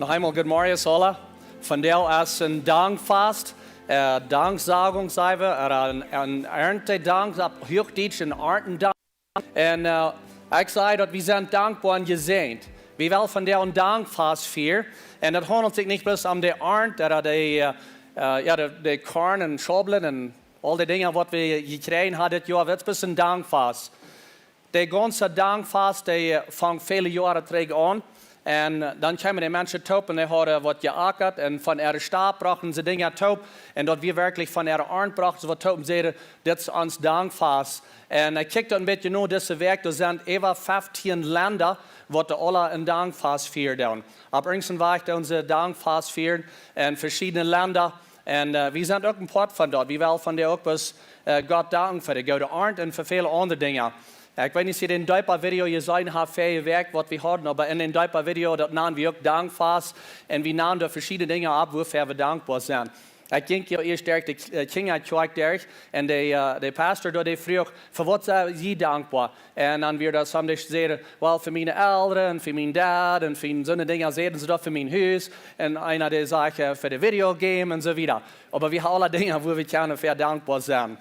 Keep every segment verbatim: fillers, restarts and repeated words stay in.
Noch eemol good morning, aula. Vondoag es een Dankfast, äh, Danksagung, sajen wie, ooda een, een Erntedank, opp Huachdietsch een Arntendank. Un, äh, ekj saj daut wie sent dankboa un jesäajent. Wie wellen vondoag een Dankfast fieren. Un daut haundelt sikj nich bloos om de Arnt, ooda de, äh, äh, jo, de, de Korn un Schaublen un aul de Dinja waut wie jekjräajen haben dit Joa, daut es een Dankfast. De gaunze Dankfast, dee, äh, funk väle Joaren trigj aun. Un, äh, dan kjeemen de Menschen toop un dee hauden waut jeakat un von äare Stap brochten see Dinja toop. Un daut wia werkjlich von äare Arnt brochten see waut toop un säden: "Dit es ons Dankfast." Un ekj kjikj daut een bät no dise Wäakj, doa sent äwa feftieen Lenda waut doa aula een Dankfast fieren doonen. Opp irjent een Wajch doonen see Dankfast fieren en veschiedne Lenda. Un, äh, wie sent uk een Poat von daut. Wie wellen vondoag uk bloos, äh, Gott danken fa de goode Arnt un fa väle aundre Dinja. Ekj weet nich aus jie dän Deepa Video jeseenen haben, väaje Wäakj waut wie hauden, oba en dän Deepa Video, daut nanen wie uk Dankfast. Un wie nanen doa veschiedne Dinja opp, wuafäa wie dankboa sent. Ekj jinkj jo ieescht derch de, äh, Kjinja Kjoakj derch un de, äh, de Pastor doa, dee fruach: "Fa waut sent jie dankboa?" Un dan wia daut, somje säden: "Well, fa miene Elren, fa mien Dad un fa soone Dinja", säden see daut, "fa mien Hus." Un eena dee säd, äh: "Fa de Video Game" un soo wieda. Oba wie haben aula Dinja wua wie kjennen fa dankboa sennen.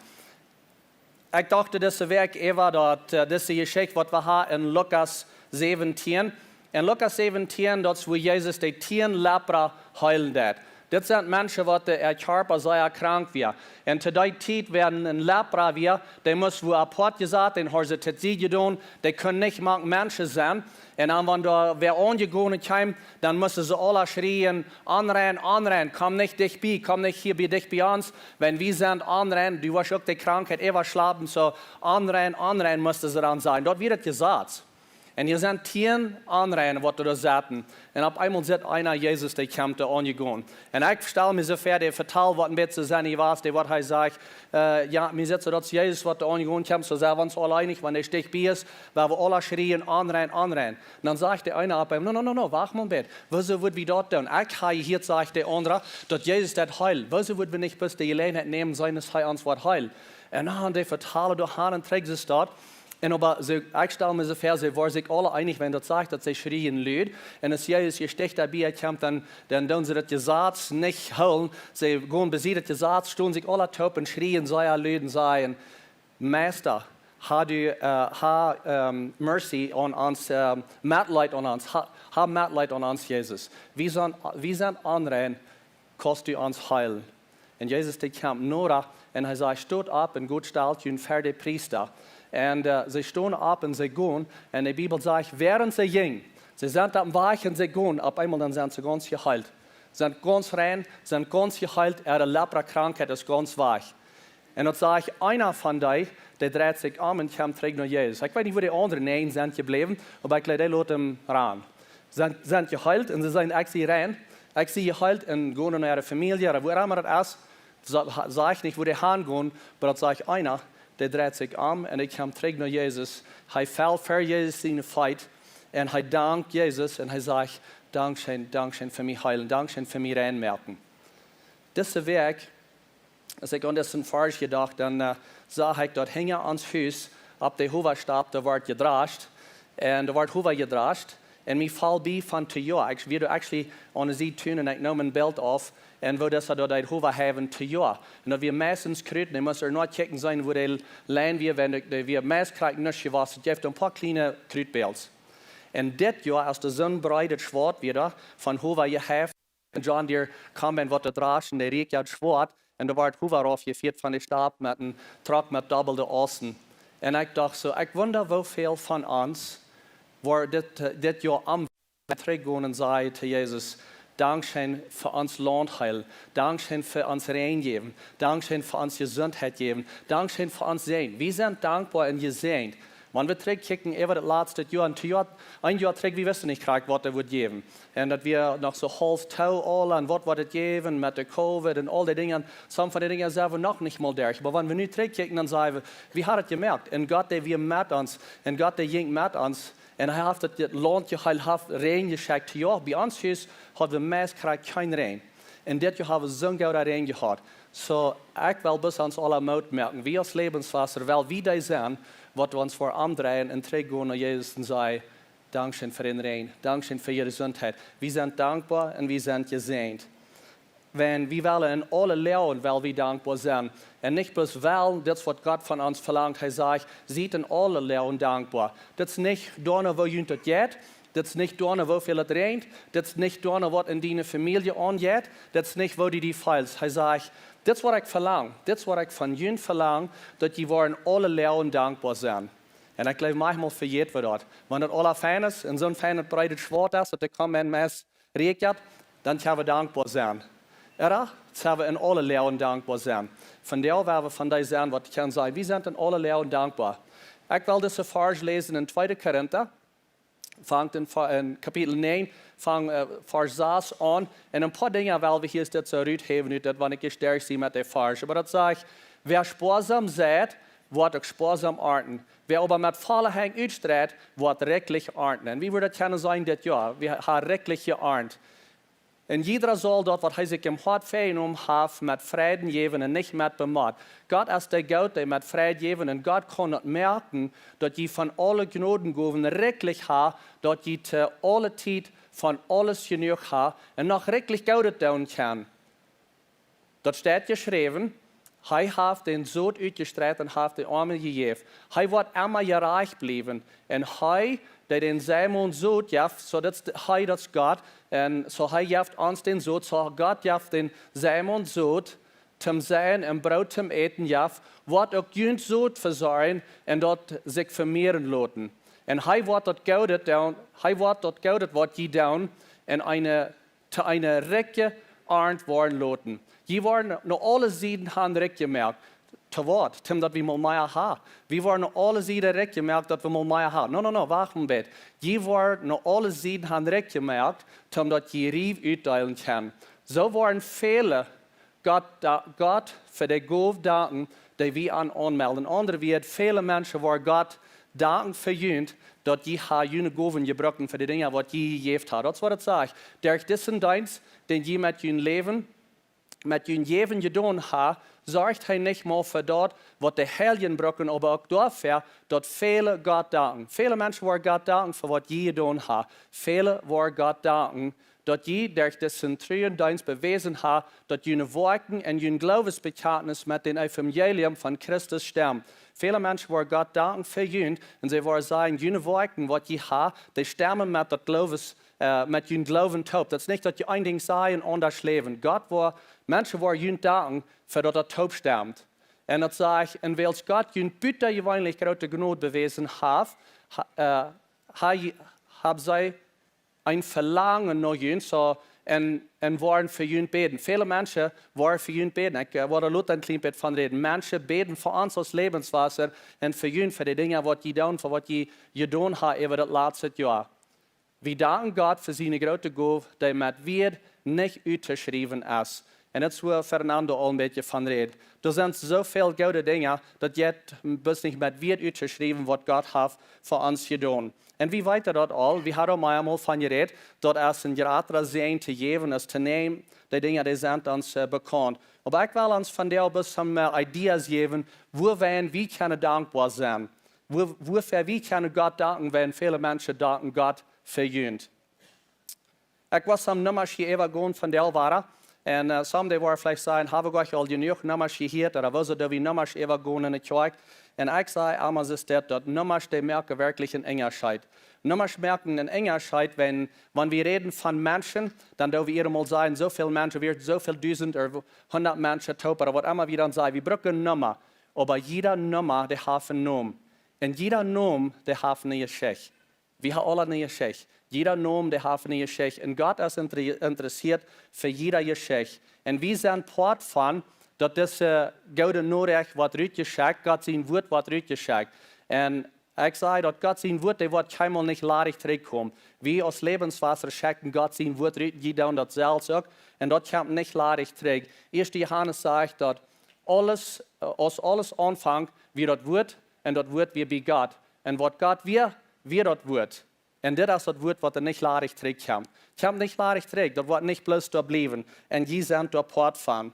Ekj docht dise Wäakj äwa daut, äh, dise Jeschicht waut wie haben en Lukas säwentieen. En Lukas säwentieen, daut es wua Jesus de tieen Lepra heelen deed. Dit sent Menschen waut de, äh, Kjarpa sea krank wia. Un to dee Tiet, wan een Lepra wia, dee must wua apoat jesat, dän hauden see to Sied jedonen, dee kunn nich mank Menschen sennen. Un dan, wan doa wäa aunjegonen kjeem, dan musten see aula schrieen: "Onrein, onrein, komm nich dicht bie, komm nich hia bie, dicht bie ons, wan wie sent onrein, du woascht uk de Krankheit äwaschlapen, soo onrein, onrein", musten see dan sajen. Daut wia daut Jesaz. Un hia sent tieen Onreine waut doa saten. Un opp eemol sitt eena Jesus, dee kjemt doa aunjegonen. Un ekj stal mie soo väa, dee vetalt waut een bät soo sennen jewast, dee waut hee sajcht, äh, jo, mie sitt soo daut Jesus waut doa aunjegonen kjemt, soo sent wie ons aul eenich, wan dee dicht bie es, wan wie aula schrieen: "Onrein, onrein." Dan sajcht de eena opp eemol: "No, no, no, no, wacht mol een bät. Wuasoo wudden wie daut doonen? Ekj hab jehieet", sajcht de aundra, "daut Jesus daut heelt. Wuasoo wudden wie nich bloos de Jeläajenheit nämen, seenen aus hee ons woat heelen?" Un dan dee vetalen doa han un trigj soo daut. Un oba soo, ekj stal mie soo väa, see wieren sikj aula eenich, wan daut sajcht daut see schrieen lud. Un aus Jesus dicht bie kjemt, dan, dan doonen see daut Jesaz nich hoolen. See gonen besied daut Jesaz, stonen sikj aula toop un schrieen sea lud un sajen: "Meista, hab du, äh, hab, ähm, Mercy aun ons, ähm, Metleet aun ons, hab, hab Metleet aun ons, Jesus. Wie sent, wie sent onrein, kaust du ons heelen?" Un Jesus, dee kjemt noda un hee sajcht: "Stot opp un got stalt junt ver de Priesta." Un, äh, see stonen opp un see gonen. Un de Bibel sajcht, wäarent see jinjen, see sent oppem Wajch un see gonen, opp eemol dan sent see gaunz jeheelt. Sent gaunz rein, sent gaunz jeheelt, äare Lepra-Krankheit es gaunz wajch. Un daut sajcht, eena von dee, dee dreit sikj om un kjemt trigj no Jesus. Ekj weet nich wua de aundre näajen sent jebläwen, oba ekj jleew dee loten am rannen. Sent, sent jeheelt un see sajen: "Ekj sie rein, ekj sie jeheelt", un gonen no äare Famielje, ooda wua emma daut es. Sa-, ha-, sajcht nich wua dee han gonen, oba daut sajcht eena, dee dreit sikj om un dee kjemt trigj no Jesus. Hee felt ver Jesus siene Feet un hee dankt Jesus un hee sajcht: "Dankscheen, dankscheen fa mie heelen, dankscheen fa mie rein moaken." Dise Wäakj, aus ekj aun disen Varsch jedocht, dan, äh, sach ekj daut hinja ons Hus opp de Howastap, doa wort jedrascht. Un doa wort Howa jedrascht. Un mie foll bie von to Joa. Ekj wia doa actually aun de Sied Tun un ekj neem een Bilt auf. Un woo daut see doa deed Howa heiwen to Joa. Un daut wia meistens Krut, un dee must ea noch kjikjen sennen wua de Lien wia, wan dee, dee wia meist krakjt nuscht jewast. Daut jeef een poa kjliene Krutbäls. Un dit Joa, aus de Sonn breet daut Schwoat wia doa von Howa jeheift, John Deere Combine waut doa drasch un dee rieekjt daut Schwoat un doa wort Howa rauf jefieet von de Stap met een Truck met dobbelde Aussen. Un ekj docht soo, ekj wunda woo väl von ons woaren dit, äh, dit Joa aum trigj gonen un sajen to Jesus: "Dankscheen fa ons Launt heelen. Dankscheen fa ons Räajen jäwen. Dankscheen fa ons Jesuntheit jäwen. Dankscheen fa ons Säajen." Wie sent dankboa un jesäajent. Wan wie trigj kjikjen äwa daut latste Joa, un to Joa, een Joa trigj, wie wisten nich krakjt waut et wudd jäwen. Un daut wia noch soo haulf too aul, un waut woat et jäwen met de Covid un aul dee Dinja. Some von dee Dinja sent wie noch nich mol derch. Oba wan wie nu trigj kjikjen, dan sajen wie, wie haben et jemoakt. Un Gott, dee wia met ons. Un Gott, dee jinkj met ons. Un hee haft daut, dit Launt jeheelt, haft Räajen jeschekjt. Jo, bie ons Hus haud wie meist krakjt kjeen Räajen. Un dit Joa ha wie soon gooden Räajen jehaut. Soo, ekj well bloos ons aula Moot moaken. Wie aus Lebenswasser, well wie dee sennen, waut wie ons ver am dreien un trigj gonen no Jesus un sajen: Dankscheen fa dän Räajen. Dankscheen fa june Jesuntheit. Wie sent dankboa un wie sent jesäajent. Wan wie wellen en aule Loagen, well wie dankboa sennen. Un nich bloos wellen, dit es waut Gott von ons velangt. Hee sajcht: "Siet en aule Loagen dankboa." Dit es nich doano, woo junt daut jeit. Dit es nich doano, woo väl et räajent. Dit es nich doano, waut en diene Famielje aunjeit. Dit es nich, woo du die feelst. Hee sajcht: "Dit es waut ekj velang. Dit es waut ekj von junt velang, daut jie woaren aule Loagen dankboa sennen." Un ekj jleew, maunchmol vejäten wie daut. Wan daut aula fein es un soon feinet breidet Schwoat es, daut doa kaun eena meist rieekjat, dan kjenn wie dankboa sennen. Ooda? Sell wie en aule Loagen dankboa sennen. Vondoag woa wie von dee sennen, waut kjennen sajen: "Wie sent en aule Loagen dankboa." Ekj well dise Varsch läsen en tweede Korinta. Fangt en, Fa- en Kapitel näajen, fangt, äh, Varsch sas aun. Un een poa Dinja well wie hia dit soo ruthäwen, nu daut, wan ekj jesterch sie met dee Varsch. Oba daut sajcht: "Wäa spoasam seit, woat uk spoasam arnten. Wäa oba met volle Henj utstreit, woat rikjlich arnten." Un wie wudden daut kjennen sajen dit Joa: "Wie haben rikjlich jearnt." "Un jieda saul daut, waut hee sikj em Hoat väajenomen haft, met Freiden jäwen un nich met Bemoat." Gott es dee Gott, dee met Freid jäwen, un Gott kaun daut moaken, daut jie von aule Jnodengowens rikjlich haben, daut jie to aule Tiet von aules jenuach haben un noch rikjlich Goodet doonen kjennen. Daut steit jeschräwen: "Hee haft dän Sot utjestreit un haft dän Oamen jejäft." Hee woat emma jerajcht bliewen. Un hee, dee dän Seemaun Sot jeft, soo daut es de-, hee, daut es Gott, un soo hee jeft ons dän Sot, soo Gott jeft dän Seemaun Sot toom seien un Broot toom äten jeft, woat uk junt Sot vesorjen un daut sikj vemearen loten. Un hee woat daut Goodet doonen, hee woat daut Goodet, waut jie doonen, en eene to eene rikje Arnt woaren loten. Jie woaren no aule Sieden han rikj jemoakt. To waut? Toom daut wie mol mea haben. Wie woaren no aule Sieden rikj jemoakt, daut wie mol mea haben. No, no, no, wacht een bät. Jie woaren no aule Sieden han rikj jemoakt, toom daut jie rikj utdeelen kjennen. Soo woaren väle Gott, da-, Gott fa de Gow danken, dee wie an aunmelden. En aundre Wieed, väle Menschen woaren Gott danken fa junt, daut jie haben june Gowen jebrukt fa de Dinja, waut jie jejäft haben. Daut es waut et sajcht. Derch disen Deenst, dän jie met jun Läwen, met jun Jäwen jedonen haben, sorcht hee nich mau fa daut, waut de Heilje brucken, oba uk doafäa, daut väle Gott danken. Väle Menschen woaren Gott danken fa waut jie jedonen haben. Väle woaren Gott danken, daut jie derch disen truen Deenst bewäsen haben, daut june Woakjen un jun Gloowesbekjantnis met dän Evangelium von Christus stemmen. Väle Menschen woaren Gott danken fa junt, un see woaren sajen: "June Woakjen, waut jie haben, dee stemmen met daut Gloowes, äh, met jun Gloowen toop." Daut es nich daut jie een Dinkj sajen un aundasch läwen. Gott woat, Menschen woaren junt danken fa daut daut toop stemt. Un daut sajcht: "Un wiels Gott junt butajeweenlich groote Jnod bewäsen haft, ha-, äh, ha-, haben see een Velangen no junt, soo, un, un woaren fa junt bäden." Väle Menschen woaren fa junt bäden. Ekj, äh, wull doa lota een kjlien bät von räden. Menschen bäden fa ons aus Läwenswota un fa junt, fa de Dinja, waut jie doonen, fa waut jie jedonen haben äwa daut latste Joa. Wie danken Gott fa siene groote Gow, dee met Wieed nich uttoschriewen es. Un daut es, wua Fernando aul een bät von räd. Doa sent soo väl goode Dinja, daut jeit bloos nich met Wieed uttoschriewen, waut Gott haft fa ons jedonen. Un wie weeten daut aul, wie haben aul mea mol von jerät, daut es een jratra Säajen to jäwen aus to nämen, de Dinja, dee sent ons, äh, bekaunt. Oba ekj well ons vondoag bloos some, äh, Ideas jäwen, wua wie, wie kjennen dankboa sennen. Wua, wuafäa wie kjennen Gott danken, wan väle Menschen danken Gott fa junt. Ekj woa some Nummasch hia äwagonen vondoag wada. Un, äh, some, dee woaren veleicht sajen: "Hab ekj aul jenuach Nummasch jehieet, ooda woo soo, daut wie Nummasch äwagonen en de Kjoakj?" Un ekj saj emma, es dit, daut Nummasch, dee moaken werkjlich een Unjascheet. Nummasch moaken een Unjascheet, wan, wan wie räden von Menschen, dan doo wie emol sajen, soo väl Menschen, wie soo väl dusent ooda hundat Menschen toop, ooda waut emma wie dan sajen, wie brucken Numma. Oba jieda Numma, dee haft een Nomen. Un jieda Nomen, dee haft eene Jeschicht. Wie haben aule eene Jeschicht. Jieda Nomen, dee haft eene Jeschicht. Un Gott es inter-, interessieet fa jieda Jeschicht. Un wie sent Poat von, daut dise goode Norecht woat rutjeschekjt, Gott sien Wuat woat rutjeschekjt. Un ekj saj, daut Gott sien Wuat, dee woat kjeenmol nich ladich trigjkomen. Wie aus Läwenswota schekjen Gott sien Wuat rut, jie doonen daut selfst uk. Un daut kjemt nich ladich trigj. Ieeschte Johanes sajcht, daut aules, äh, aus aules aunfunk, wia daut Wuat, un daut Wuat wia bie Gott. Un waut Gott wia, wia daut Wuat. Un dit es daut Wuat, waut doa nich ladich trigj kjemt. Kjemt nich ladich trigj, daut woat nich bloos doa bliewen. Un jie sent doa Poat von.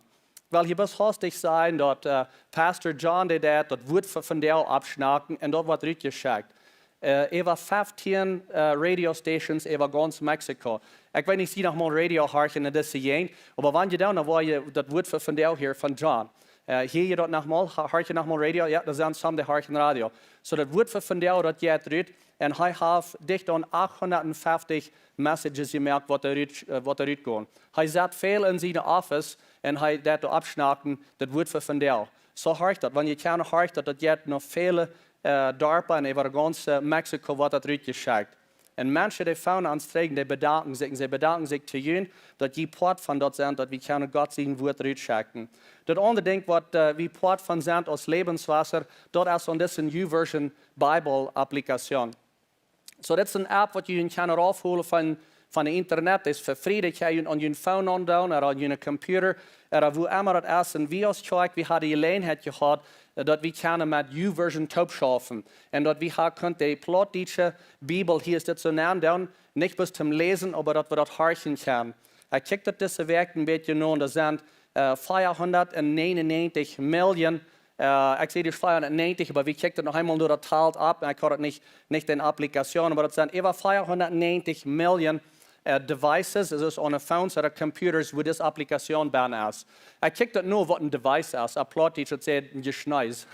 Well, hia bloos hastich sajen, daut, äh, Pastor John, dee deed daut Wuat fa vondoag aufschnacken un daut woat rutjeschekjt. Äh, äwa feftieen äh, Radio Stations äwa gaunz Mexiko. Ekj weet nich, aus jie noch mol Radio horchen en dise Jäajent, oba wan jie doonen, dan woa jie daut Wuat fa vondoag hieren von John. Äh, hia jie daut noch mol, ha- horchen noch mol Radio? Jo, doa sent some, dee horchen Radio. Soo, daut Wuat fa vondoag, daut jeit rut. Un hee haft dicht aun achthundatfeftich Messages jemoakt, waut doa rut, äh, waut doa rut gonen. Hee sett väl en sien Office un hee deit doa oppschnacken, daut Wuat fa vondoag. Soo horcht daut, wan jie kjennen, horcht daut, daut jeit no väle äh, Darpa un äwa gaunz äh, Mexiko woat daut rutjeschekjt. Un Menschen, dee phone ons trigj, dee bedanken sikj, un see bedanken sikj to junt, daut jie Poat von daut sent, daut wie kjennen Gott sien Wuat rutschekjen. Daut aundre Dinkj, waut äh, wie Poat von sent aus Lebenswasser, daut es aun dise YouVersion Bible Applikation. Soo, dit es eene App, waut jie kjennen raufholen von, von de Internet. Dit es fa free, daut jie aun jun Phone aundoonen, ooda aun jun Computer, ooda wua emma daut es. Un wie aus Kjoakj, wie haben de Jeläajenheit jehaut, äh, daut wie kjennen met YouVersion toop schaufen. Un daut wie haben kunnen de plautdietsche Bibel, hia es dit soo nenn doonen, nich bloos toom läsen, oba daut wie daut horchen kjennen. Ekj kjikj daut dise Wäakj een bät no, un doa sent äh, veahundatnäajentich Millionen, äh, ekj säd ieescht veahundatnäajentich, oba wie kjikjen daut noch eemol derch daut Tal opp, un ekj haud daut nich, nich en Applikation, oba daut sent äwa veahundatnäajentich Millionen äh, Devices, daut es aun de Phones ooda Computers, wua dise Applikation bennen es. Ekj kjikj daut no, waut een Device es, opp Plautdietsch, daut sajcht een Jeschnees.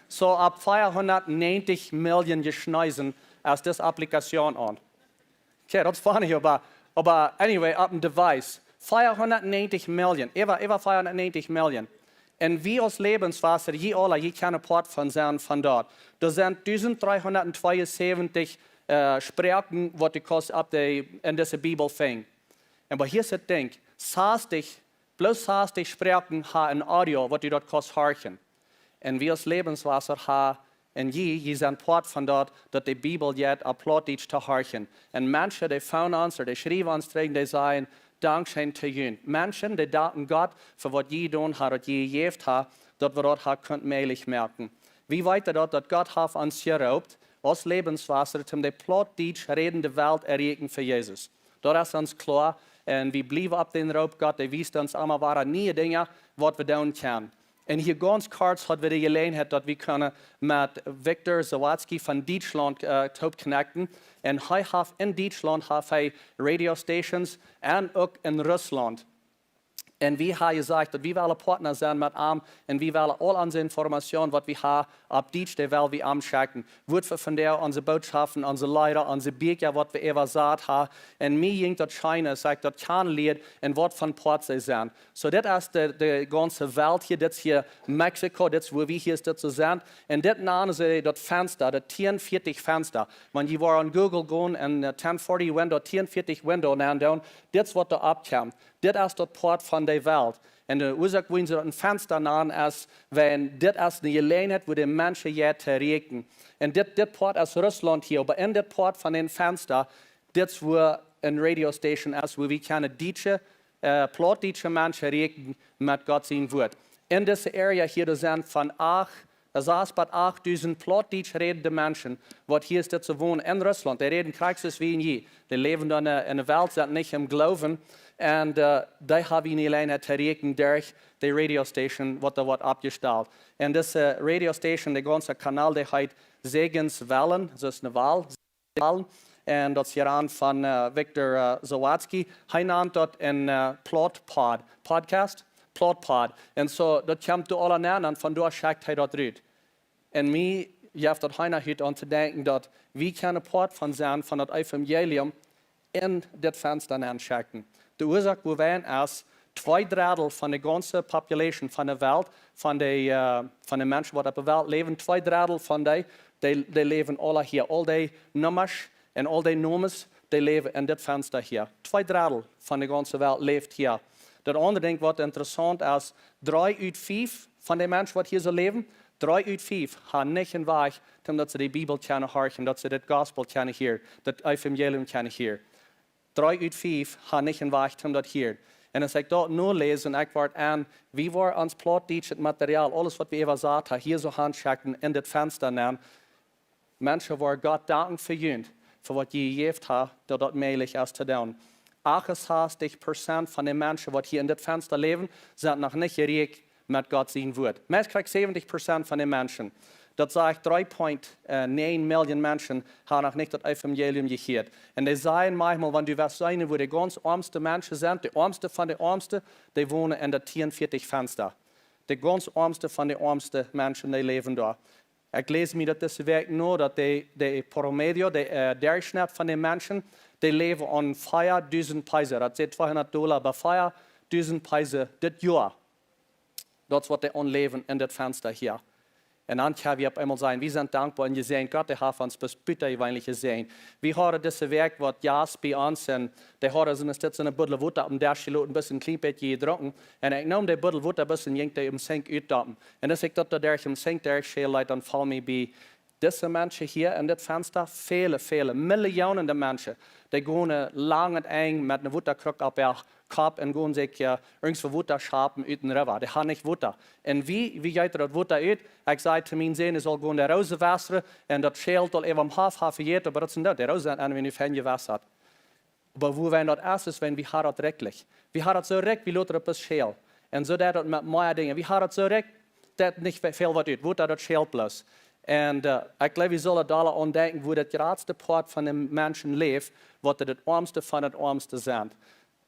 Soo, opp veahundatnäajentich Millionen Jeschneesen es dise Applikation aun. Okay, daut es funny, oba, oba anyway, opp een Device. Veahundatnäajentich Millionen, äwa, äwa veahundatnäajentich Millionen. Un wie aus Lebenswasser, jie aula, jie kjennen Poat von sennen von daut. Doa sent dusent dreehundattweeunsäwentich äh, Sproaken, waut du kaust opp de, en dise Bibel finjen. Oba hia es daut Dinkj, sastich, bloos sastich Sproaken haben een Audio, waut du daut kaust horchen. Un wie aus Lebenswasser haben, un jie, jie sent Poat von daut, daut de Bibel jeit opp Plautdietsch to horchen. Un Menschen, dee phone ons, ooda dee schriewen ons trigj, dee sajen, dankscheen to junt. Menschen, dee danken Gott fa waut jie jedonen haben, waut jie jejäft haben, daut wie daut haben kunnen mäajlich moaken. Wie weeten daut, daut Gott haft ons jeroopt, aus Lebenswasser, toom de plautdietsch rädende Welt erreichen fa Jesus. Daut es ons kloa. Un wie bliewen opp dän Roop. Gott, dee wiest ons emma wada niee Dinja, waut wie doonen kjennen. Un hia gaunz kort haud wie de Jeläajenheit, daut wie kunnen met Viktor Sawatzki von Dietschlaunt äh, toop connecten. Un hee haft en Dietschlaunt haft hee Radio Stations un uk en Russlaunt. Un wie haben jesajcht, daut wie wellen Partner sennen met am, un wie wellen aul onse Information, waut wie haben, opp Dietsch, dee well wie am schekjen. Wuat wie von dee, onse Bootschoften, onse Leeda, onse Bieekja, waut wie äwasat haben. Un mie jinkj daut scheen, aus ekj daut kjanen lieed un waut von Poat see sent. Soo, dit es de, de gaunze Welt hia, dit es hia Mexiko, dit es wua wie hia dit soo sent. Un dit nanen see daut Fensta, daut tieen vieetich Fensta. Wan jie woaren Google gonen un äh, ten forty Window, tieen vieetich Window nendoonen, dit es waut doa oppkjemt. Dit es daut Poat von de Welt. Un de Uasoak, wuarom see daut een Fensta nanen, es, wiels dit es eene Jeläajenheit, wua de Menschen hia to erreichen. Un dit, dit Poat es Russlaunt hia, oba en dit Poat von een Fensta, dit es wua een Radio Station es, wua wie kjennen dietsche, äh, plautdietsche Menschen erreichen met Gott sien Wuat. En dise Area hia, doa sent von acht, sas bat achtdusent plautdietsch rädende Menschen, waut hia es dit soo wonen en Russlaunt. Dee räden krakjt soo aus wie un jie. Dee läwen doa en, en de Welt, sent nich em Gloowen. Un äh, dee haben wie eene Jeläajenheit to erreichen derch de Radio Station, waut doa woat oppjestalt. Un dise Radio Station, de gaunze Kanal, dee heet Säajenswellen, daut es eene Wal, Wal. Un daut es hia aun von äh, Viktor äh, Sawatzki. Hee nant daut een äh, Plautpod, Podcast, Plautpod. Un soo, daut kjemt doa aula nenn, un von doa schekjt hee daut rut. Un mie jeft daut heena hut aun to denkjen, daut wie kjennen Poat von sennen, von daut Evangelium en dit Fensta nenschekjen. De Uasoak, wuarom es, twee Drittel von de gaunze Population von de Welt, von de, äh, von de Menschen, waut opp de Welt läwen, twee Drittel von dee, dee, dee läwen aula hia. Aul dee Nummasch un aul dee Nomes, dee läwen en dit Fensta hia. Twee Drittel von de gaunze Welt läft hia. Daut aundre Dinkj, waut interessaunt es, dree ut fief von de Menschen, waut hia soo läwen, dree ut fief haben nich een Wajch, toom daut see de Bibel kjennen horchen, daut see dit Gospel kjennen hieren, daut Evangelium kjennen hieren. Dree ut fief haben nich een Wajch, toom daut hieren. Un aus ekj daut nu läs un ekj wort aun, wie woaren ons plautdietschet Material, aules waut wie äwasat haben, hia soo hanschekjen en dit Fensta nenn, Menschen, woa Gott danken fa junt, fa waut jie jejäft haben, daut daut mäajlich es to doonen. Achtunsastich Prozent von de Menschen, waut hia en dit Fensta läwen, sent noch nich erreicht met Gott sien Wuat. Meist krakjt säwentich Prozent von de Menschen. Daut sajcht, dree Punkt näajen Million Menschen haben noch nich daut Evangelium jehieet. Un dee sajen maunchmol, wan du west seenen, wua de gaunz oamste Menschen sent, de oamste von de oamste, dee wonen en daut tieen-fiatich Fensta. De gaunz oamste von de oamste Menschen, dee läwen doa. Ekj läs mie daut dise Wäakj no, daut de, de promedio, de Derchschnitt von de Menschen, dee läwen aun fiadusent Pesos. Daut sent tweehundat Dolla, oba fiadusent Pesos dit Joa. Daut es waut dee aunläwen en dit Fensta hia. Un dan kjenn wie opp eemol sajen, wie sent dankboa un jesäajent. Gott, dee haft ons bes butajeweenlich jesäajent. Wie hauden dise Wäakj waut Jast bie ons un dee hauden soo een Buddel Wota oppem Desch jeloten, een kjlien bät jedrunken. Un ekj neem dee Buddel Wota un jinkj dee em Sink utdumpen. Un aus ekj daut doa derch em Sink derchschäl leet, dan foll mie bie, dise Menschen hia en dit Fensta, väle, väle, Millionen Menschen, dee gonen lang un enj met eene Wotakruck opp äa Kopp un gonen sikj irjentwua Wota schapen ut dän River. Dee haben nich Wota. Un woo, woo jeit daut Wota ut? Ekj säd to mienen Sän, hee saul gonen de Roosen wässren un daut Schäl saul äwa em Hoff haben vejäten, oba daut sent doa, de Roosen sent nu fein jewässat. Oba wua wan daut es, es wan wie haben daut rikjlich. Wie haben daut soo rikj, wie loten daut bloos schäl. Un soo deit daut met mea Dinja. Wie haben daut soo rikj, daut nich väl woat ut, woat daut schäl bloos. Un ekj jleew, wie sellen doa aun denkjen, wua daut jratste Poat von de Menschen läft, waut daut oamste von daut oamste sent.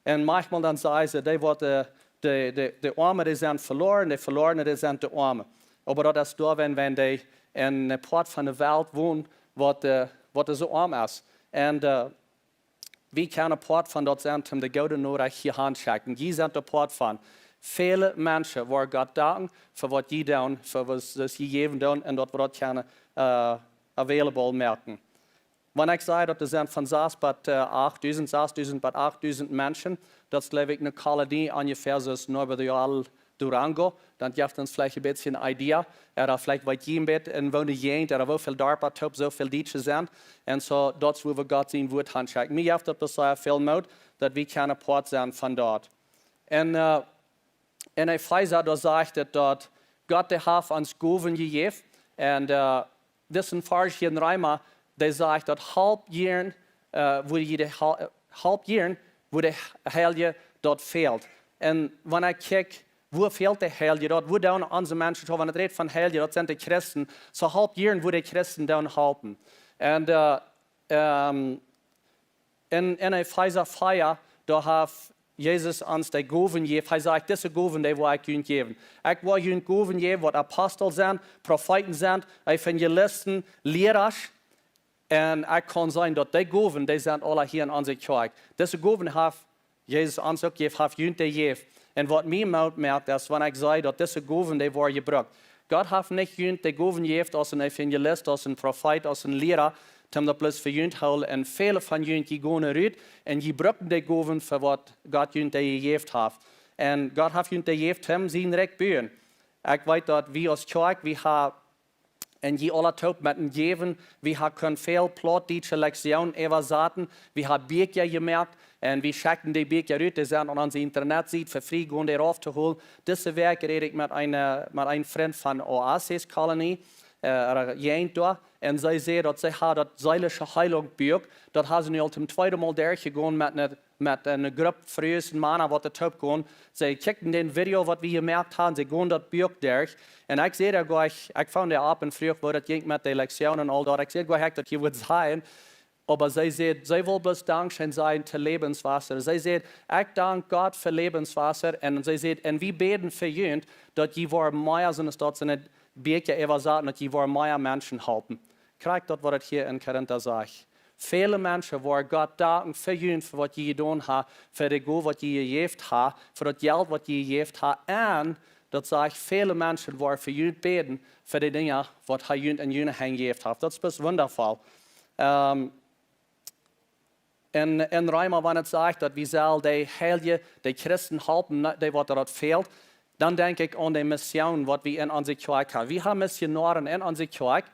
Un maunchmol dan sajen see, dee waut, de, de, de Oame, dee sent veloaren, de Veloarne, dee sent de Oame. Oba daut es doa, wan, wan dee en een Poat von de Welt wonen, waut, waut soo oam es. Un wie kjennen Poat von daut sennen, om de goode Norecht hia han schekjen. Jie sent een Poat von. Väle Menschen woaren Gott danken fa waut jie doonen, fa waut jie jäwen doonen un daut wie daut kjennen available moaken. Wan ekj saj daut doa sent von sas bat achtdusent, sasdusent bat achtdusent Menschen, daut es, jleew ekj, eene Kolonie onjefäa soo aus Nuevo Real, Durango, dan jeft ons veleicht een bät eene Idee, ooda veleicht weet jie een bät en woone Jäajent, ooda woo väl Darpa toop soo väl Dietsche sent. Un soo, daut es wua wie Gott sien Wuat han schekjen. Mie jeft daut bloos sea väl Moot, daut wie kjennen Poat sennen von daut. Un en Efeesa, doa sajcht et daut Gott, dee haft ons Gowen jejäft. Un disen Varsch hia en Reema, dee sajcht daut halpt jieren, wua de, halpt jieren, wua de Heilje daut fält. Un wan ekj kjikj, wua fält de Heilje daut? Wua doonen onse Menschen, soo wan et rät von Heilje, daut sent de Christen. Soo halpt jieren, wua de Christen doonen halpen. Un en, en Efeesa vea, doa haft Jesus ons de Gowen jejäft. Hee sajcht, dise Gowen, dee woa ekj junt jäwen. Ekj woa junt Gowen jäwen, waut Apostel sent, Profeeten sent, Evangelisten, Liera. Un ekj kaun seenen daut dee Gowen, dee sent aula hia en onse Kjoakj. Dise Gowen haft Jesus ons uk jejäft, haft junt dee jejäft. Un waut mie Moot moakt, es wan ekj see daut dise Gowen, dee woaren jebrukt. Gott haft nich junt de Gowen jejäft aus een Evangelist, aus een Profeet, aus een Liera, toom daut bloos fa junt hoolen. Un väle von junt, jie gonen rut un jie brucken de Gowen fa waut Gott junt dee jejäft haft. Un Gott haft junt dee jejäft, toom sien Rikj buen. Ekj weet daut wie aus Kjoakj, wie haben, un jie aula toop met een Jäwen, wie haben kunt väl plautdietsche Lektionen äwasaten, wie haben Bieekja jemoakt, un wie schekjen dee Bieekja rut, dee sent aun onse Internetsied fa frie, gonen dee rauf to holen. Dise Wäakj räd ekj met een, met een Frint von Oasis Kolonie, Jäajent doa. Un see säd daut see haud daut Seelische Heilunk Buak, daut haud see nu aul toom tweeden Mol derchjegonen met eene, met eene Grupp Frues un Mana waut doa toop gonen. See kjikjten dän Video waut wie jemoakt haben, see gonen daut Buak derch. Un ekj säd doa jlikj, ekj funk dee opp un fruach woo daut jinkj met de Lektionen un aul daut. Ekj säd jlikj, ekj daut hia wudd sajen. Oba see säd, see wull bloos Dankscheen sajen to Lebenswasser. See säd, ekj dank Gott fa Lebenswasser. Un see säd, un wie bäden fa junt, daut jie woaren mea, soo aus daut see en daut Bieekja äwasaten, daut jie woaren mea Menschen halpen. Krakjt daut waut et hia en Korinta sajcht. Väle Menschen woaren Gott danken fa junt, fa waut jie jedonen haben, fa de Gow waut jie jejäft haben, fa daut Jelt waut jie jejäft haben. Un daut sajcht, väle Menschen woaren fa junt bäden, fa de Dinja waut hee junt en june Henj jejäft haft. Daut es bloos wundafoll. En, en Reema, wan et sajcht daut wie sellen de Heilje, de Christen halpen, dee waut daut fält, dan denkj ekj aun de Mission waut wie en onse Kjoakj haben. Wie haben Missionoaren en onse Kjoakj.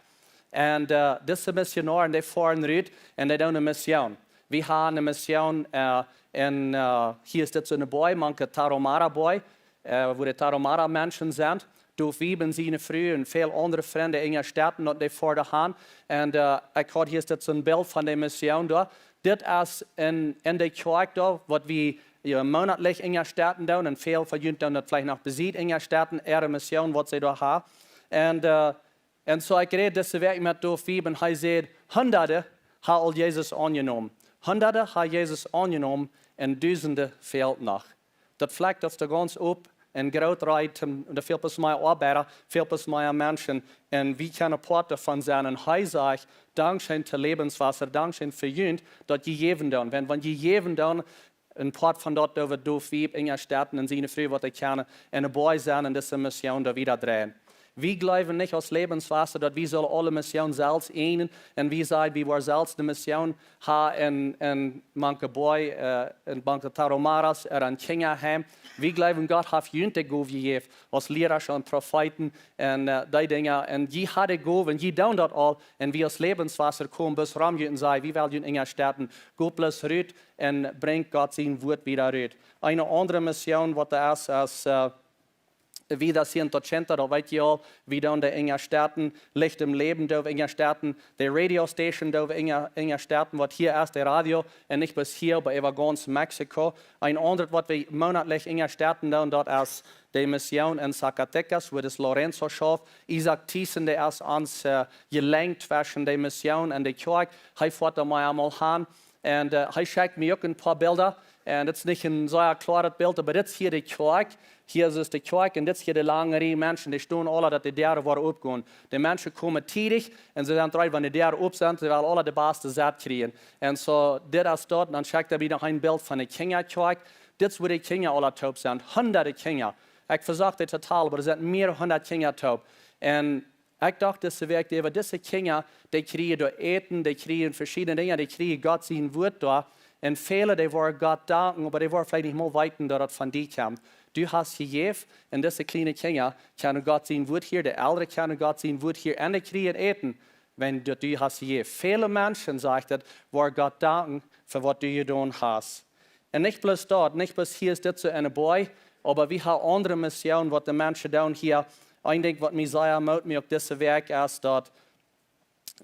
Un dise Missionoaren, dee foaren rut un dee doonen eene Mission. Wie haben eene Mission en, hia es dit soo een Boaj, mank de Tarahumara Boaj, wua de Tarahumara Menschen sent. Doa wia mien siene Fru un väl aundre Frind en Städen, daut dee foaren han. Un ekj haud hia dit soo een Bilt von de Mission doa. Dit es en, en de Kjoakj doa, waut wie monatlich en Städen doonen. Un väl von junt doonen daut veleicht noch besied en Städen, äare Mission waut see doa haben. Un Un soo, ekj räd dise Wäakj met Dolf Wiebe un hee säd, Hunderte haben aul Jesus aunjenomen. Hunderte haben Jesus aunjenomen un Dusende fält noch. Daut flakjt ons doa gaunz opp un groot reit, un doa fält bloos mea Oabeida, fält bloos mea Menschen. Un wie kjennen Poat doavon sennen. Un hee sajcht, Dankscheen to Lebenswasser, dankscheen fa junt, daut jie jäwen doonen. Wan, wan jie jäwen doonen, een Poat von daut, daut wie Dolf Wiebe unjastetten un siene Fru, waut ekj kjann, un een Boy sennen un dise Mission doa wieda dreien. Wie jleewen nich aus Lebenswasser, daut wie sellen aule Mission selfst eenen, un wie sajen, wie woaren selfst de Mission haben en, en mank een Boy, äh, en mank een Tarahumaras, ooda een Kjinjaheim. Wie jleewen, Gott haft junt de Gow jejäft, aus Liera un Profeeten un, äh, dee Dinja. Un jie haben de Gow, un jie doonen daut aul, un wie aus Lebenswasser komen bloos rom junt un sajen, wie wellen junt unjastetten, go bloos rut un brinjt Gott sien Wuat wieda rut. Eene aundre Mission, waut doa es, es, äh, wie daut hia en Tachenta, daut weet jie aul, wie doonen de unjastetten, Licht em Läwen doonen wie unjastetten, de Radio Station doonen wie unja-, unjastetten, waut hia es, de Radio, un nich bloos hia, oba äwa gaunz Mexiko. Een aundret, waut wie monatlich unjastetten doonen, daut es de Mission en Zacatecas, wua de Lorenzo schauft. Isaac Thiessen, dee es ons, äh, Jelenk tweschen de Mission un de Kjoakj. Hee foat doa mau emol han. Un, äh, hee schekjt mie uk een poa Bilda. Un dit es nich een sea kloaret Bilt, oba dit es hia de Kjoakj. Hia es de Kjoakj un dit es hia de lange Rieej Menschen, dee stonen aula, daut de Däaren woaren oppgonen. De Menschen komen tiedich un see sent reed, wan de Däaren opp sent, see wellen aula de baste Sett kjrieen. Un soo, dit es daut. Un dan schekjt hee mie noch een Bilt von de Kjinjakjoakj. Dit es wua de Kjinja aula toop sent. Hunderte Kjinja. Ekj vesocht dee to talen, oba doa sent mea hundert Kjinja toop. Un ekj docht dise Wäakj äwa, dise Kjinja, dee kjrieen doa Äten, dee kjrieen veschiedne Dinja, dee kjrieen Gott sien Wuat doa. Un väle, dee woaren Gott danken, oba dee woaren veleicht nich mol weeten, daut daut von die kjemt. Du hast jejäft, un dise kjliene Kjinja kjennen Gott sien Wuat hieren, de Elren kjennen Gott sien Wuat hieren, un dee kjrieen Äten, wan daut du hast jejäft. Väle Menschen, sajcht et, woaren Gott danken fa waut du jedonen hast. Un nich bloos daut, nich bloos hia es dit soo en een Boy, oba wie haben aundre Mission, waut de Menschen doonen hia. Een Dinkj, waut mie sea moot mie uk dise Wäakj, es daut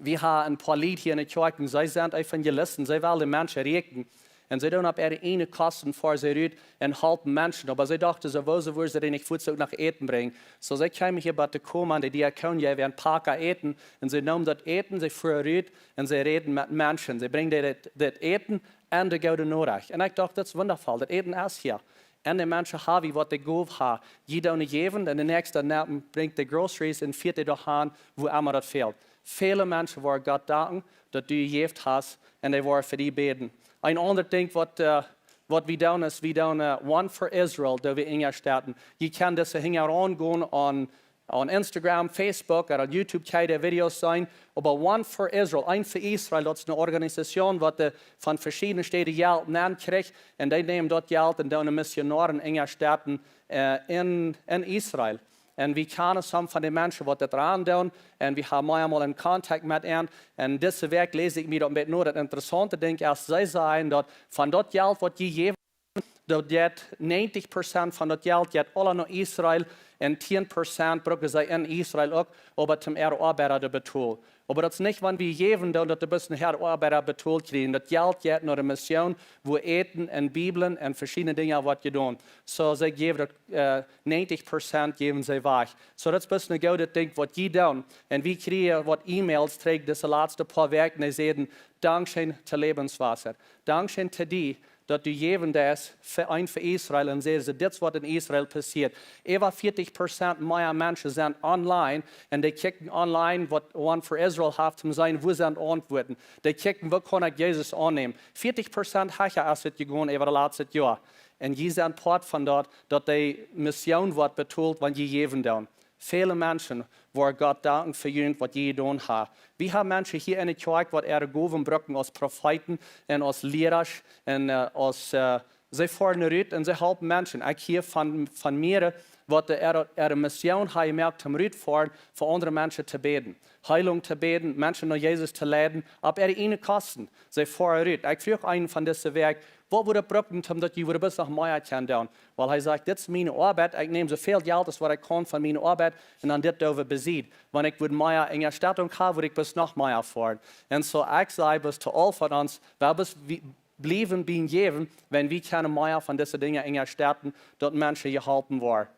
wie haben een poa Lied hia en de Kjoakj, un see sent Evangelisten, see wellen de Menschen rieekjen. Un see doonen opp äare ieejne Kosten, foaren see rut un halpen Menschen. Oba see dochten, soo woo, soo wudden see dee nich fuaz uk noch Äten brinjen. Soo, see kjeemen hia bie de Koma, de Diakon, dee wia een Paka Äten. Un see neemen daut Äten, see foaren rut un see räden met Menschen. See brinjen dit, dit Äten un de goode Norecht. Un ekj docht, daut es wundafoll, daut Äten es hia. Un de Menschen haben waut de Gow haben. Jie doonen jäwen, un de näakjste nämen, brinjt de groceries un fieet dee doa han, wua emma daut fält. Väle Menschen woaren Gott danken, daut du jejäft hast, un dee woaren fa die bäden. Een aundret Dinkj, waut, äh, waut wie doonen, es, wie doonen, äh, One for Israel, daut wie unjastetten. Jie kjennen dise Dinja aungonen aun aun Instagram, Facebook, ooda aun YouTube kjenn jie de Videos seenen. Oba One for Israel, een fa Israel, daut es eene Organisation, waut de, von veschiedne Städen Jelt nenkjricht. Un dee neemen daut Jelt un doonen Missionoaren unjastetten, äh, en, en Israel. Un wie kjanen some von de Menschen, waut daut aun doonen. Un wie haben mau emol een Kontakt met an. Un dise Wäakj läs ekj mie daut een bät no. Daut interessaunte Dinkj es, see sajen, daut von daut Jelt, waut jie jäwen, daut jeit, negentig Prozent von daut Jelt jeit aula no Israel un tieen Prozent brucken see en Israel uk, oba toom äare Oabeida to betolen. Oba daut es nich, wan wie jäwen doonen, daut de bloos äare Oabeida betolt kjrieen. Daut Jelt jeit no de Mission, wua Äten un Bibeln un veschiedne Dinja woat jedonen. Soo, see jäwen daut, äh, negentig Prozent jäwen see wajch. Soo, daut es bloos een goodet Dinkj, waut jie doonen. Un wie kjrieen waut E-Mails trigj dise latste poa Wäakj, dee säden, Dankscheen to Lebenswasser. Dankscheen to die, daut du jäwen deist fa, een fa Israel, un säden see, dit es waut en Israel passieet. Äwa vieetich Prozent mea Menschen sent online, un dee kjikjen online, waut One for Israel haft, om seenen, wua sent Auntwuaten. Dee kjikjen, woo kaun ekj Jesus aunnämen. Vieetich Prozent hecha es et jegonen äwa daut latste Joa. Un jie sent Poat von daut, daut dee Mission woat betolt, wan jie jäwen doonen. Väle Menschen woaren Gott danken fa junt, waut jie jedonen haben. Wie haben Menschen hia en de Kjoakj, waut äare Gowen brucken aus Profeeten un aus Liera un, äh, aus, äh, see foaren rut un see halpen Menschen. Ekj hia von, von mearere, waut de äare, äare Mission haben jemoakt, om rut to foaren, fa aundre Menschen to bäden. Heilunk to bäden, Menschen no Jesus to leiden, opp äare ieejne Kosten. See foaren rut. Ekj fruach eenen von dise Wäakj, waut wudd et brucken, om daut jie wudden bloos noch mea kjennen doonen? Wiels hee sajcht, dit es miene Oabeit, ekj näm soo väl Jelt aus waut ekj kaun von miene Oabeit un dan dit doaräwa besied. Wan ekj wudd mea Unjastettunk haben, wudd ekj bloos noch mea foaren. Un soo, ekj saj bloos to aul von ons, wie bloos, wie bliewen biem Jäwen, wan wie kjennen mea von dise Dinja unjastetten, daut Menschen jeholpen woaren.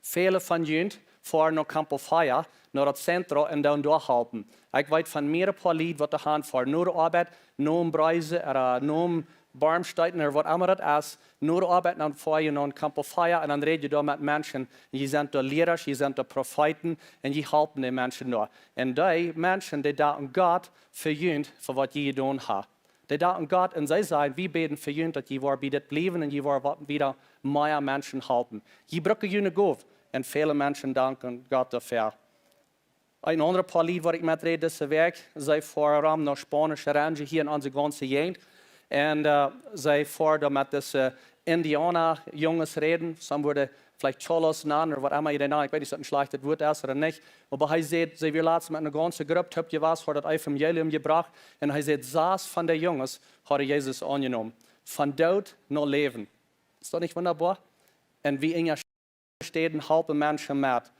Väle von junt foaren no Campo Faya, no daut Centro un dan doa halpen. Ekj weet von mea een poa Lied waut doa han foaren no de Oabeit, nom Breisen ooda nom Bormsteiten ooda waut emma daut es, no de Oabeit dan foaren no Campo Faya un dan räd jie doa met Menschen. Jie sent doa Liera, jie sent doa Profeeten un jie halpen de Menschen doa. Un dee Menschen, dee danken Gott fa junt, fa waut jie jedonen haben. Dee danken Gott un see sajen: "Wie bäden fa junt, daut jie woaren bie dit bliewen un jie woaren waut wieda mea Menschen halpen. Jie brucken june Gow." Un väle Menschen danken Gott doafäa. Een aundret poa Lied waut ekj meträd dise Wäakj, see foaren rom no Spaunische Renje hia en onse gaunze Jäajent. Un, äh, see foaren doa met dise Indiauna Junges räden. Some wudden veleicht Cholos nanen ooda waut emma jie dee nanen. Ekj weet nich, aus daut een schlajchtet Wuat es ooda nich. Oba hee säd, see wieren latst met eene gaunze Grupp toop jewast, hauden daut Evangelium jebrocht. Un hee säd, sas von dee Junges hauden Jesus aunjenomen. Von Doot no Läwen. Es daut nich wundaboa? Un wie en Städen halpen Menschen met.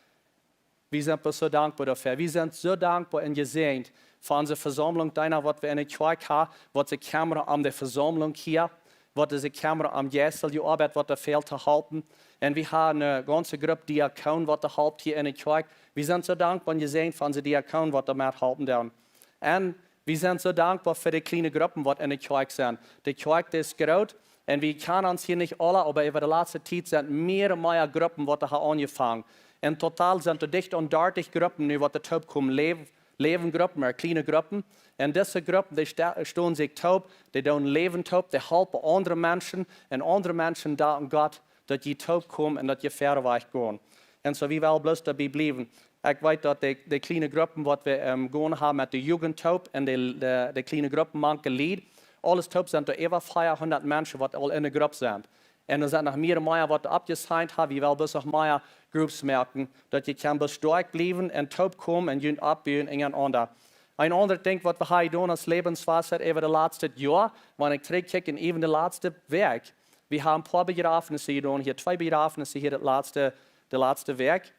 Wie sent bloos soo dankboa doafäa. Wie sent soo dankboa un jesäajent fa onse Vesaumlunk, dee waut wie en de Kjoakj haben, waut see kjemmren om de Vesaumlunk hia, waut see kjemmren om jeistelje Oabeit, waut doa fält to halpen. Un wie haben eene gaunze Grupp Diakonen, waut doa halpt hia en de Kjoakj. Wie sent soo dankboa un jesäajent fa onse Diakonen, waut doa methalpen doonen. Un wie sent soo dankboa fa de kjliene Gruppen, waut en de Kjoakj sent. De Kjoakj, dee es groot, un wie kjanen ons hia nich aule, oba äwa de latste Tiet sent mea un mea Gruppen, waut doa haben aunjefongen. En total sent doa dicht aun dartich Gruppen nu, waut doa toop komen, Läw-, Läwengruppen ooda kjliene Gruppen. Un dise Gruppen, dee sta-, stonen sikj toop, dee doonen Läwen toop, dee halpen aundre Menschen, un aundre Menschen danken Gott, daut jie toop komen un daut jie wieda wajch gonen. Un soo, wie wellen bloos doabie bliewen. Ekj weet, daut de, de kjliene Gruppen, waut wie, ähm, jegonen haben met de Jugend toop un de, de, de kjliene Gruppen mank de Lied, aules toop sent doa äwa veahundat Menschen, waut aul en de Grupp sent. Un doa sent noch mea un mea, waut oppjesigned haben. Wie wellen bloos noch mea Groups moaken, daut jie kjennen bloos stoakj bliewen un toop komen un junt oppbuen unjarenaunda. Een aundret Dinkj, waut wie haben jedonen aus Lebenswasser äwa de latste Joa, wan ekj trigjkjikj, un äwen de latste Wäakj. Wie haben een poa Bejrafnisse jedonen hia, twee Bejrafnisse hia de latste, de latste Wäakj.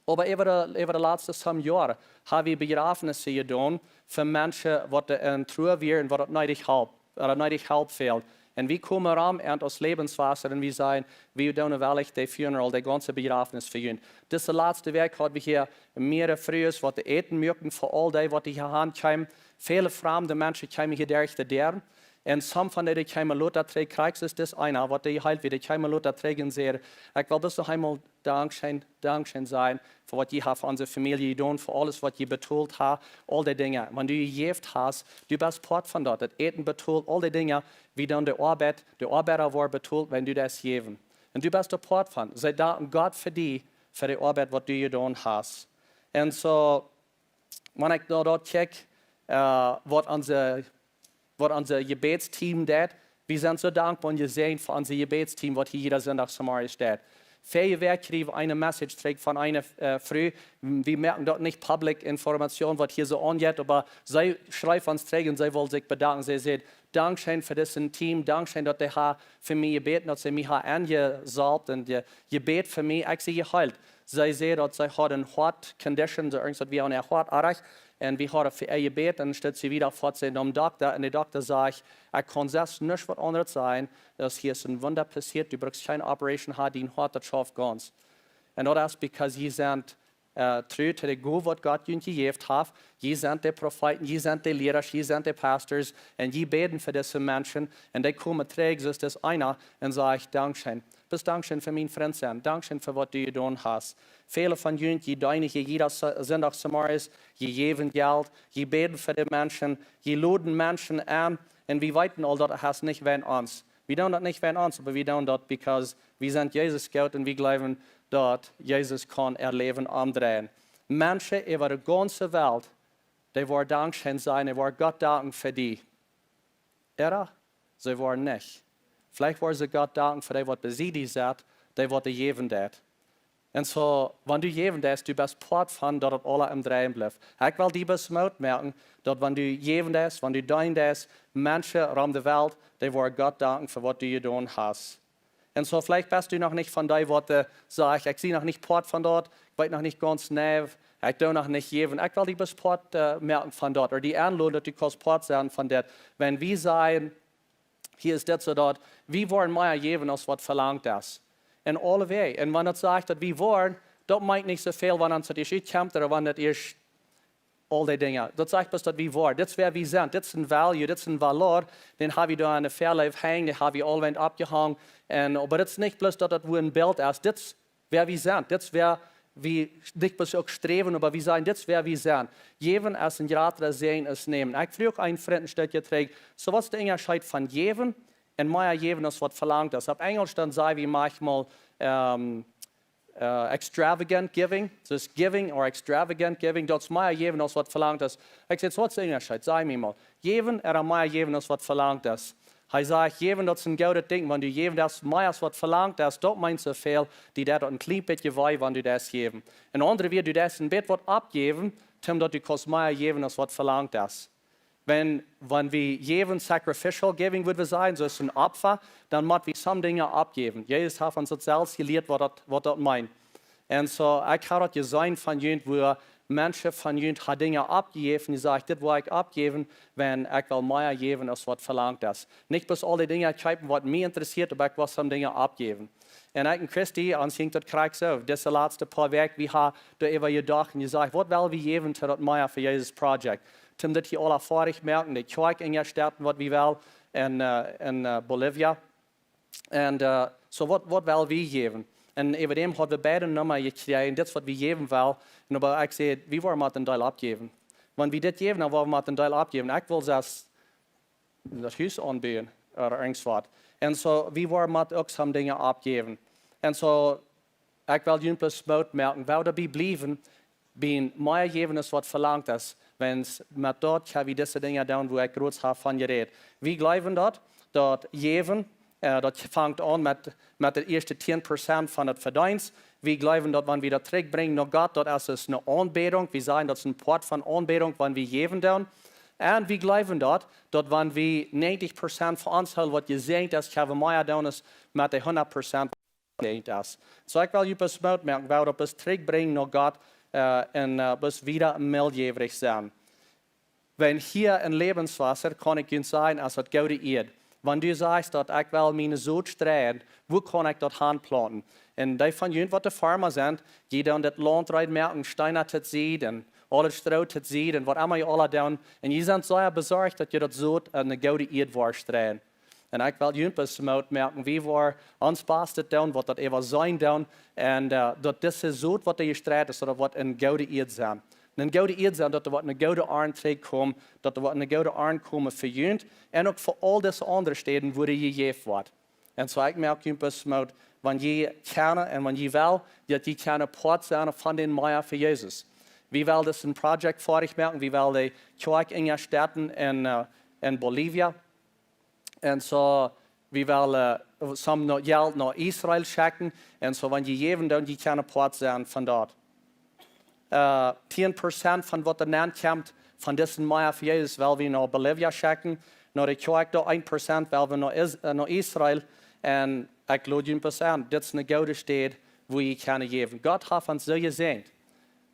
Oba äwa de, äwa de latste some Joa haben wie Bejrafnisse jedonen fa Menschen, waut doa en Trua wieren un waut daut needich halpt, waut daut needich Help fält. Un wie komen rom un aus Lebenswasser un wie sajen, wie doonen wellich de Funeral, de gaunze Bejrafnis fa junt. Dise latste Wäakj hauden wie hia mea Frues, waut daut Äten muaken fa aul dee, waut doa hia han kjeemen. Väle framde Menschen kjeemen hia derch de Däaren. Un some von dee, dee kjeemen lota trigj, krakjt soo aus eena, waut dee heelt wia, dee kjeemen lota trigj un säden: "Ekj well bloos noch eemol Dankscheen, Dankscheen sajen fa waut jie haben fa onse Famielje jedonen, fa aules, waut jie betolt haben, aul dee Dinja. Wan du jejäft hast, du best Poat von daut. Daut Äten betolt, aul dee Dinja, wie doonen de Oabeit, de Oabeida woaren betolt, wan du daut jäwen. Un du best doa Poat von. See danken Gott fa die, fa de Oabeit, waut du jedonen hast." Un soo, wan ekj no daut kjikj, äh, waut onse, waut onse Jebädsteam deit, wie sent soo dankboa un jesäajent fa onse Jebädsteam, waut hia jieda Sindach zemorjes deit. Väaje Wäakj kjrieech ekj eene Message trigj von eene, äh, Fru. Wie moaken daut nich public Information, waut hia soo aunjeit, oba see schreef ons trigj un see wull sikj bedanken. See säd: "Dankscheen fa dit Team, dankscheen, daut dee haben fa mie jebät, daut see mie haben aunjesalft un je-, jebät fa mie, ekj sie jeheelt." See säd, daut see haud eene Heart Condition, soo irjent waut wia aun äa Hoat oajch. Un wie hauden fa äa jebät, un dan steit see wieda foats no dän Dokta. Un de Dokta säd: "Ekj kaun selfst nuscht waut aundret sajen, aus hia es een Wunda passieet, du brukst kjeene Operation haben, dien Hoat, daut schauft gaunz." Un daut es because jie sent, äh, tru to de Gow, waut Gott junt jejäft haft. Jie sent de Profeeten, jie sent de Liera, jie sent de Pastors, un jie bäden fa dise Menschen, un dee komen trigj, soo aus dis eena, un sajen: "Dankscheen. Bloos dankscheen fa mien Frint sennen. Dankscheen fa waut du jedonen hast." Väle von junt, jie deenen hia jieda Sa-, Sindach zemorjes, jie jäwen Jelt, jie bäden fa de Menschen, jie loden Menschen aun, un wie weeten aul, daut es nich wäajen ons. Wie doonen daut nich wäajen ons, oba wie doonen daut because wie sent Jesus goot un wie jleewen, daut Jesus kaun äa Läwen omdreien. Menschen äwa de gaunze Welt, dee woaren Dankscheen sajen, dee woaren Gott danken fa die. Ooda see woaren nich. Veleicht woaren see Gott danken fa dee, waut bie die sitt, dee, waut dee jäwen deit. Un soo, wan du jäwen deist, du best Poat von daut, daut aules aum Dreien blift. Ekj well die bloos Moot moaken, daut wan du jäwen deist, wan du deenen deist, Menschen rom de Welt, dee woaren Gott danken fa waut du jedonen hast. Un soo, veleicht best du noch nich von dee, waut, äh, sajcht: "Ekj sie noch nich Poat von daut, ekj weet noch nich gaunz nau, ekj doo noch nich jäwen." Ekj well die bloos Poat, äh, moaken von daut, ooda die aunloden, daut du kaust Poat sennen von dit. Wan wie sajen, hia es dit soo daut, wie woaren mea jäwen aus waut velangt es. En aule Wäaj. Un wan daut sajcht, daut wie woaren, Daut meent nich soo väl, wan ons daut ieescht utkjemt ooda wan daut ieescht aul dee Dinja. Daut sajcht bloos, daut wie woaren. Dit es wäa wie sent. Dit es een value, dit es een valor. Dän ha wie doa aun de Väaleef henjen, dän ha wie aul wäa oppjehongen. Un, oba dit es nich bloos, daut daut woo een Bilt es. Dit es wäa wie sent. Dit es wäa wie nich bloos uk sträwen, oba wie sajen, dit es wäa wie sent. Jäwen es een jratret Säajen aus nämen. Ekj fruach uk een Frint een Stekj trigj, soo waut es de Unjascheet von jäwen un mea jäwen aus waut velangt es. Opp Enjelsch dan saj wie maunchmol, ähm, äh, extravagant giving. Daut es giving or extravagant giving. Daut es mea jäwen aus waut velangt es. Ekj säd, waut es de Unjascheet? Saj mie mol. Jäwen ooda mea jäwen aus waut velangt es. Hee sajcht, jäwen, daut es een goodet Dinkj, wan du jäwen deist mea aus waut velangt es, daut meent soo väl, die deit daut een kjlien bät wee, wan du deist jäwen. En aundre Wieed, du deist een bät waut oppjäwen, toom daut du kaust mea jäwen aus waut velangt es. Wan, wan wie jäwen, sacrificial giving, wudd wie sajen, soo aus een Opfa, dan mott wie some Dinja oppjäwen. Jesus haft ons daut selfst jelieet, waut daut, waut daut meent. Un soo, ekj ha daut jeseenen von junt, woo Menschen von junt ha Dinja oppjejäft un dee sajen, dit well ekj oppjäwen, wan ekj well mea jäwen aus waut velangt es. Nich bloos aul dee Dinja kjeepen, waut mie interessieet, oba ekj well some Dinja oppjäwen. Un ekj un Christy, ons jinkj daut krakjt soo. Dise latste poa Wäakj, wie ha doaräwa jedocht un jesajcht, waut well wie jäwen to daut Mea fa Jesus Project? Toom daut hia aula foadich moaken, de Kjoakj enjestetten, waut wie well en, äh, en, äh, Bolivia. Un, äh, soo waut, waut well wie jäwen? Un äwa däm haud wie beid eene Numma jekjräajen, dit es waut wie jäwen well. Un oba ekj säd, wie woaren mau een Deel oppjäwen. Wan wie dit jäwen, dan woaren wie mau een Deel oppjäwen. Ekj well selfst daut Hus aunbuen ooda irjent waut. Un soo, wie woaren mau uk some Dinja oppjäwen. Un soo, ekj well junt bloos Moot moaken, wie doabie bliewen, bie mea jäwen aus waut velangt es, wiels met daut kjenn wie dise Dinja doonen, woo ekj krakjt ha von jerät. Wie jleewen daut, daut jäwen, äh, daut fangt aun met, met de ieeschte tieen Prozent von daut Vedeenst. Wie jleewen daut, wan wie daut trigjbrinjen no Gott, daut es, es eene Aunbädunk. Wie sajen, daut es een Poat von Aunbädunk, wan wie jäwen doonen. Un wie jleewen daut, daut wan wie näajentich Prozent von ons hoolen, waut jesäajent es, kjenn wie mea doonen aus met de hundat Prozent jesäajent es. Soo, ekj well junt bloos Moot moaken, wie daut bloos trigjbrinjen no Gott, äh, un, äh, bloos wieda meeljäwrich sennen. Wan hia en Lebenswasser, kaun ekj junt sajen, es daut goode Ieed. Wan du sajchst, daut ekj well miene Sot streien, woo kaun ekj daut hanplaunten? Un dee von junt, waut de Farma sent, dee doonen daut Launt reed moaken, Steena to de Sied un aulet Stroo to de Sied un waut emma jie aula doonen. Un jie sent sea besorcht, daut jie daut Sot en eene goode Ieed woaren streien. Un ekj well junt bloos Moot moaken, wie woaren ons Bastet doonen, waut daut äwa sennen doonen, un, äh, daut dise Sot, waut doa jestreit es, daut woat en goode Ieed sennen. En goode Ieed sennen, daut doa woat eene goode Arnt trigjkomen, daut doa woat eene goode Arnt komen fa junt, un uk fa aul dise aundre Städen, wua dee jejäft woat. Un soo, ekj moak junt bloos Moot, wan jie kjennen un wan jie wellen, daut jie kjennen Poat sennen von dän Mea fa Jesus. Wie wellen daut een Project foadich moaken, wie wellen de Kjoakj enjestetten en, äh, en Bolivia. Un soo, wie wellen, äh, some no, Jelt no Israel schekjen. Un soo, wan jie jäwen, dan jie kjennen Poat sennen von daut. Äh, tieen Prozent von waut doa nenkjemt, von disen Mea fa Jesus, well wie no Bolivia schekjen. No de Kjoakj doa een Prozent well wie no Is-, äh, no Israel. Un ekj lod junt bloos aun, dit es eene goode Städ, wua jie kjennen jäwen. Gott haft ons soo jesäajent.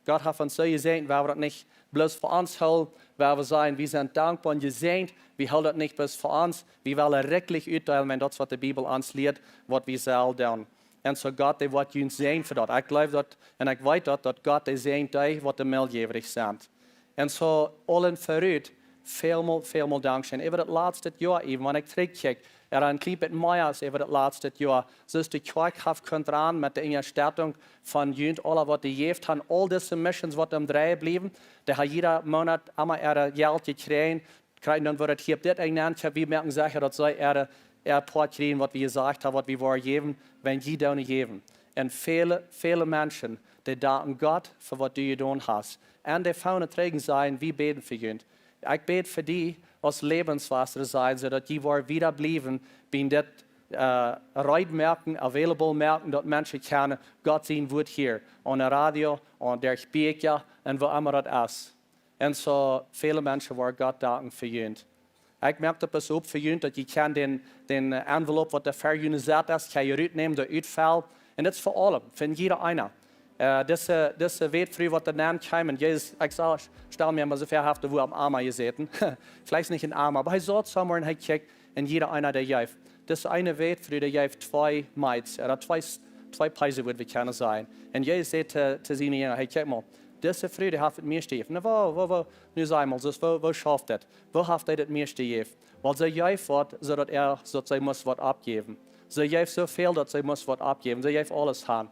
Gott haft ons soo jesäajent, wie wellen daut nich bloos fa ons hoolen, wie wellen sajen, wie sent dankboa un jesäajent, wie hoolen daut nich bloos fa ons, wie wellen rikjlich utdeelen, wiels daut es, waut de Bibel ons lieet, waut wie sellen doonen. Un soo Gott, dee woat junt säajnen fa daut. Ekj jleew daut un ekj weet daut, daut Gott, dee säajent dee, waut de meeljäwrich sent. Un soo, aul en verut, välmol, välmol Dankscheen. Äwa daut latste Joa, äwen wan ekj trigjkjikj, ea een kjlien bät mea aus äwa daut latste Joa. Soo aus de Kjoakj haft kunt rannen met de Unjastettunk von junt aula, waut dee jejäft han, aul dise Missions, waut aum dreien bliewen, dee ha jieda Moonat emma äa Jelt jekjräajen, kjrieen, dan woat et hia opp dit Enj aun, wie moaken secha, daut see äa, äa Poat kjrieen, waut wie jesajcht han, waut wie woaren jäwen, wan jie doonen jäwen. Un väle, väle Menschen, dee danken Gott fa waut du jedonen hast. Un dee fonen trigj un sajen, wie bäden fa junt. Ekj bäd fa die aus Lebenswasser sennen, soo daut jie woaren wieda bliewen, bie dit, äh, reed moaken, available moaken, daut Menschen kjennen Gott sien Wuat hieren, aun de Radio, aun derch Bieekja, un wua emma daut es. Un soo väle Menschen woaren Gott danken fa junt. Ekj moak daut bloos opp fa junt, daut jie kjennen dän, dän, äh, Envelope, waut doa ver junt sett es, kjenn jie rutnämen, doa utfellen. Un daut es fa aulem, fa jieda eena. Äh, dise, dise Wätfru, waut doa nenkjeem, un Jesus, ekj saj, stal mie mau soo väa, haft doa wua aum Ama jesäten. Veleicht nich em Ama, oba hee saut somewhere un hee kjikjt un jieda eena, dee jeef. Dise eene Wätfru, dee jeef twee Mites, ooda twee S-, twee Pees, wudden wie kjennen sajen. Un Jesus säd to, to siene Jinja: "Hey, kjikj mol, dise Fru, dee haft daut mieeschte jejäft." "Na, woo, woo, woo?" "Nu saj mol, soo, woo, woo schauft daut? Woo haft dee daut mieeschte jejäft?" "Well, see jeef waut, soo daut see, soo daut see must waut aufjäwen. See jeef soo väl, daut see must waut aufjäwen. See jeef aules han."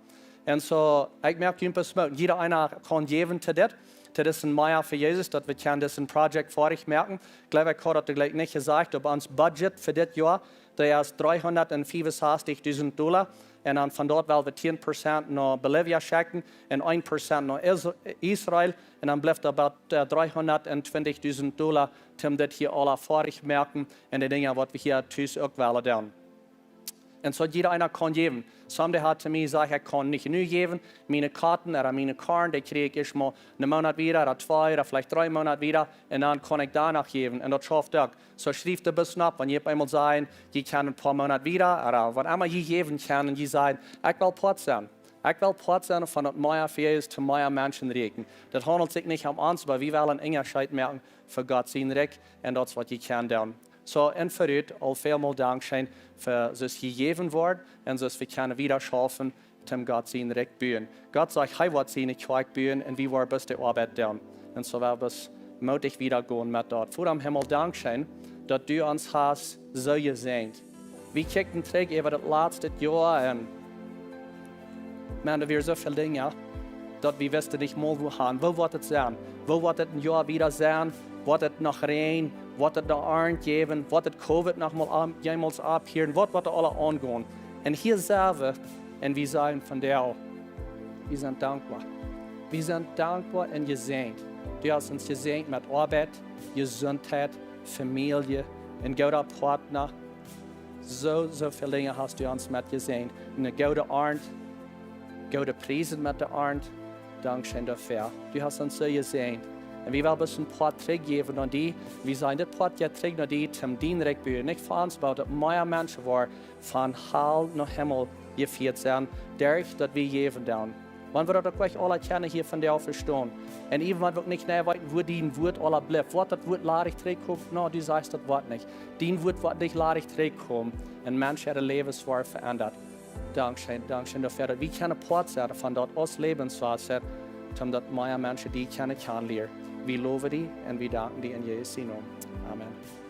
Un soo, ekj moak junt bloos Moot, jieda eena kaun jäwen to dit, to disen Mea fa Jesus, daut wie kjennen disen Project foadich moaken. Ekj jleew, ekj haud daut jlikj nich jesajcht, oba ons Budget fa dit Joa, daut es dreehundatfiefunsastich dusent Dolla. Un dan von doa well wie tieen Prozent no Bolivia schekjen un een Prozent no Is-, Israel. Un dan blift doa about, äh, dreehundatfeftich dusent Dolla, om dit hia aula foadich moaken un de Dinja, waut wie hia tus uk wellen doonen. Un soo jieda eena kaun jäwen. Somebody haud to mie jesajcht, ekj kaun nich nu jäwen, miene Kosten ooda miene Korn, dee kjrie ekj ieescht mol een Moonat wada, ooda twee, ooda veleicht dree Moonat wada, un dan kaun ekj doano jäwen. Un daut schauft uk. Soo schrieft doa bloos opp, wan jie opp eemol sajen, jie kjennen een poa Moonat wada, ooda waut emma jie jäwen kjennen, jie sajen: "Ekj well Poat sennen. Ekj well Poat sennen von daut Mea fa Jesus, to mea Menschen rieekjen." Daut haundelt sikj nich om ons, oba wie wellen een Unjascheet moaken fa Gott sien Rikj, un daut es waut jie kjennen doonen. Soo, un verut aul välmol dankscheen fa soo aus jie jäwen worden un soo aus wie kjennen wada schaufen, om Gott sien Rikj buen. Gott sajcht, hee woat siene Kjoakj buen un wie woaren bloos de Oabeit doonen. Un soo woa wie bloos mootich wada gonen met daut. Voda em Himmel, dankscheen, daut du ons hast soo jesäajent. Wie kjikjten trigj äwa daut latste Joa un, Maun, doa wieren soo väl Dinja, daut wie wisten nich mol, wua han. Woo woat et sennen? Woo woat et een Joa wada sennen? Woat et noch räajnen? Woat et noch Arnt jäwen? Woat daut Covid noch mol am-, jemols opphieren? Waut woat doa aules aungonen? Un hia sent wie, un wie sajen von die, wie sent dankboa. Wie sent dankboa un jesäajent. Du hast ons jesäajent met Oabeit, Jesuntheit, Famielje, een gooda Partner. Soo, soo väl Dinja hast du ons met jesäajent. Eene goode Arnt, goode Priesen met de Arnt. Dankscheen doafäa. Du hast ons soo jesäajent. Un wie wellen bloos een Poat trigjjäwen aun die. Wie sajen dit Poat hia trigj no die, om dien Rikj buen. Nich fa ons, oba daut mea Menschen woaren von Hal no Himmel jefieet sennen, derch daut wie jäwen doonen. Wan wie daut uk nich aula kjennen hia vondoag vestonen. Un ieewen wan wie uk nich nau weeten, wua dien Wuat aula blift. Woat daut Wuat ladich trigjkomen? Nä, du sajchst, daut woat nich. Dien Wuat woat nich ladich trigjkomen. Un Menschen äare Läwes woaren veendat. Dankscheen, dankscheen doafäa, daut wie kjennen Poat sennen von daut aus Läwenswota, om daut mea Menschen die kjennen kjanen lieren. Wie lowen die un wie danken die en Jesus sien Nomen. Amen.